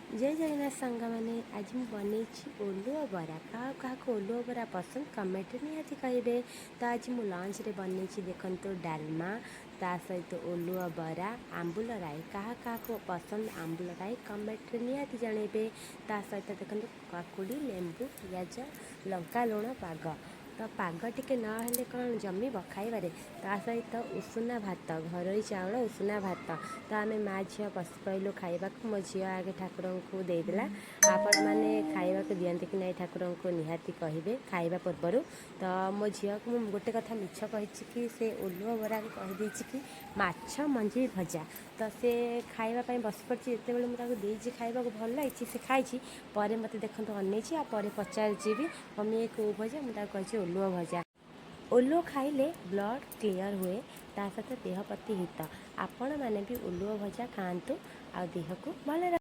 ଜୟ ଜଗନ୍ନାଥ ସାଙ୍ଗମାନେ, ଆଜି ମୁଁ ବନେଇଛି ଓଲୁଅ ବରା। କାହାକୁ କାହାକୁ ଓଲୁଅ ବରା ପସନ୍ଦ, କମେଣ୍ଟରେ ନିହାତି କହିବେ। ତ ଆଜି ମୁଁ ଲଞ୍ଚରେ ବନେଇଛି, ଦେଖନ୍ତୁ, ଡାଲମା, ତା ସହିତ ଓଲୁଅ ବରା, ଆମ୍ବୁଲ ରାଇ। କାହା କାହାକୁ ପସନ୍ଦ ଆମ୍ବୁଲ ରାଇ, କମେଣ୍ଟରେ ନିହାତି ଜଣେଇବେ। ତା ସହିତ ଦେଖନ୍ତୁ, କାକୁଡ଼ି, ଲେମ୍ବୁ, ପିଆଜ, ଲଙ୍କା, ଲୁଣ ପାଗ। ତ ପାଗ ଟିକେ ନହେଲେ କ'ଣ ଜମିବ ଖାଇବାରେ? ତା ସହିତ ଉଷୁନା ଭାତ, ଘରୋଇ ଚାଉଳ ଉଷୁନା ଭାତ। ତ ଆମେ ମା ଝିଅ ବସି ପଇଲୁ ଖାଇବାକୁ। ମୋ ଝିଅ ଆଗେ ଠାକୁରଙ୍କୁ ଦେଇଦେଲା। ଆପଣମାନେ ଖାଇବାକୁ ଦିଅନ୍ତି କି ନାହିଁ ଠାକୁରଙ୍କୁ, ନିହାତି କହିବେ ଖାଇବା ପୂର୍ବରୁ। ତ ମୋ ଝିଅକୁ ମୁଁ ଗୋଟେ କଥା ମିଛ କହିଛି କି ସେ ଓଲୁଅ ବରାକୁ କହିଦେଇଛି କି ମାଛ ମଞ୍ଜି ଭଜା। ତ ସେ ଖାଇବା ପାଇଁ ବସି ପଡ଼ିଛି। ଯେତେବେଳେ ମୁଁ ତାକୁ ଦେଇଛି ଖାଇବାକୁ, ଭଲ ଲାଗିଛି, ସେ ଖାଇଛି। ପରେ ମୋତେ ଦେଖନ୍ତୁ ଅନେଇଛି ଆଉ ପରେ ପଚାରିଛି ବି, "ମମି, ଏ କେଉଁ ଭଜା?" ମୁଁ ତାକୁ କହିଛି ଓଲୁଅ ଭଜା। ଓଲୁଅ ଖାଇଲେ ବ୍ଲଡ଼ କ୍ଲିଅର୍ ହୁଏ, ତା ସହିତ ଦେହ ପ୍ରତି ହିତ। ଆପଣମାନେ ବି ଓଲୁଅ ଭଜା ଖାଆନ୍ତୁ ଆଉ ଦେହକୁ ଭଲ।